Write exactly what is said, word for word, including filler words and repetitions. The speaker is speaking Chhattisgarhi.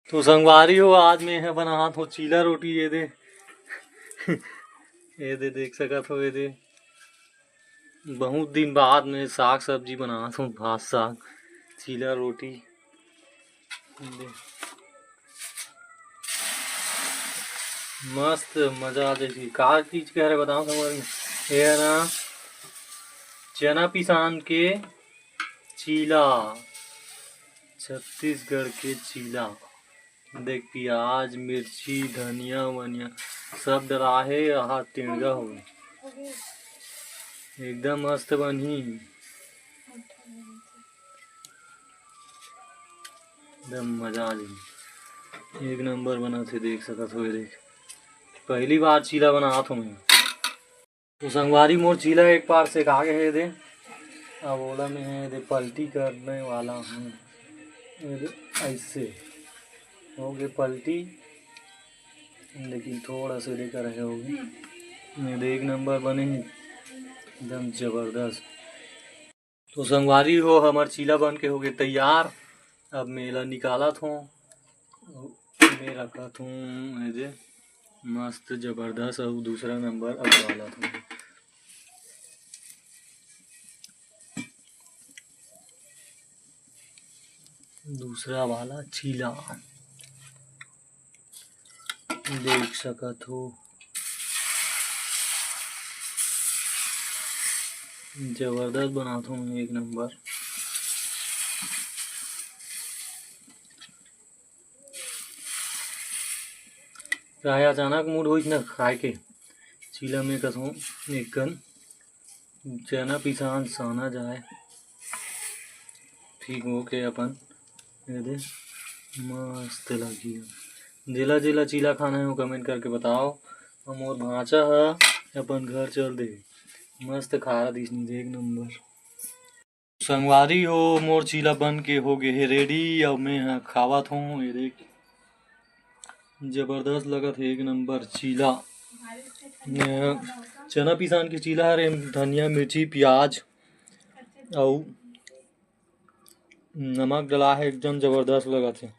तो संगवारी हो, आज मैं ह बनात हो चीला रोटी। ये दे, ये दे, देख सकत हो, ये दे, बहुत दिन बाद में साग सब्जी बनात हो, भात साग, चीला रोटी। ये दे, मस्त मजा आ जाही। का चीज के हरे बताओ संगवारी, ये ना चना पिसान के चीला, छत्तीसगढ़ के चीला। देख, प्याज, मिर्ची, धनिया वनिया सब डला हे। आहा, टेंड़गा हो गे। एकदम मस्त बनही, एकदम मजा आ जाही। एक नंबर बनत हे, देख सकत हो। ये देख, पहली बार चीला बनात हो मैं। तो संगवारी, मोर चीला एक पार सेका गे हे दे, अब ओला मैं दे पलटी करने वाला हूँ। ये दे, ऐसे हो गए पलटी, लेकिन थोड़ा से लेकर रहे होगे। ये दे, एक नंबर बने हे, एकदम जबरदस्त। तो संगवारी हो, हमर चीला बन के हो गए तैयार। अब मैं एला निकालत हों, मैं रखत हों, ये दे, मस्त जबरदस्त, अउ दूसरा नंबर अब डालत हों। दूसरा वाला चीला देख सकत हो, जबरदस्त बनात हों मैं, एक नंबर। चाहे अचानक मूड होइस ना खाए के, चीला में कथों एक कन चना पिसान साना जाए, ठीक होके अपन ये दे मस्त लगी। जेला जेला चीला खाना हे, वो कमेंट करके बताओ। अउ मोर भांचा ह अपन घर चल दे, मस्त खारा दिस नहीं दे, एक नंबर। संगवारी हो, मोर चीला बन के हो गे हे रेडी, अउ मैं ह खावत हों। ये देख, जबरदस्त लगत हे, एक नंबर चीला। मैं ह चना पिसान के चीला हरे, धनिया, मिर्ची, प्याज अउ नमक डला हे, एकदम जबरदस्त लगत हे।